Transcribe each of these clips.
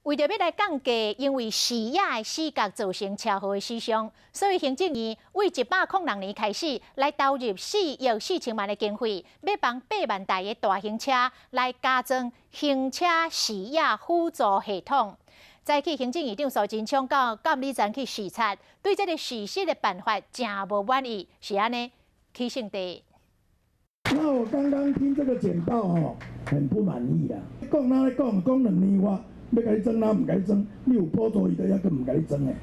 為著欲來降低因為視野的死角造成車禍的死傷，所以行政院對106年開始來投入4億4千萬的經費，欲幫8萬台的大型車來加裝行車視野輔助系統。早起行政院長蘇貞昌到監理站去視察，對這个實施的辦法誠無滿意，是按呢起性地。那我剛剛聽這個簡報哦，很不滿意啊！講哪咧講，講2年外，欲共你裝，哪毋共你裝？你有補助伊就猶閣毋共你裝的。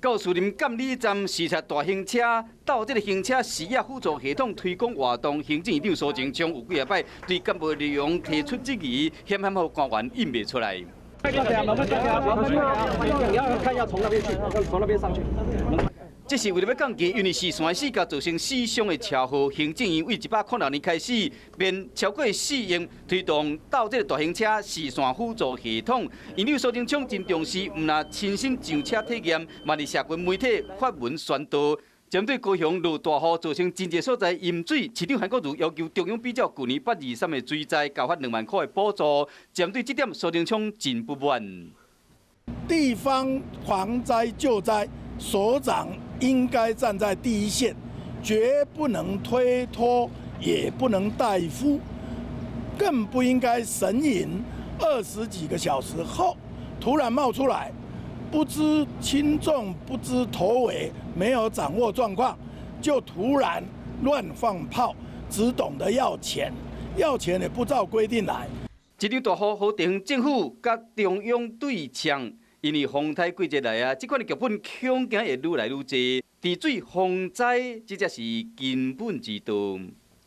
到士林監理站視察大型車鬥這个行車視野輔助系統推廣活動，行政院長蘇貞昌有幾仔擺對幹部內容提出質疑，險險予官員應袂出來。你要看要從那邊去，從那邊上去。這是為著欲降低因為視線死角造成死傷的車禍，行政院對106年開始，便超過4億推動鬥這个大型車視線輔助系統。院長蘇貞昌真重視，毋但親身上車體驗，嘛佇社群媒體發文宣導。針對高雄落大雨造成真濟所在淹水，市長韓國瑜要求中央比照舊年823的水災，加發2萬箍的補助。針對這點，蘇貞昌真不滿。地方防災救災，首長應該站在第一線，絕不能推脫，也不能怠忽，更不應該神隱20幾個小時後突然冒出來。不知輕重，不知頭尾，沒有掌握狀況，就突然亂放炮，只懂得要錢，要錢也不照規定來。這場大雨，予地方政府佮中央對嗆，因為風颱季節來啊，這款的劇本恐驚會愈來愈濟。治水防災，這才是根本之道。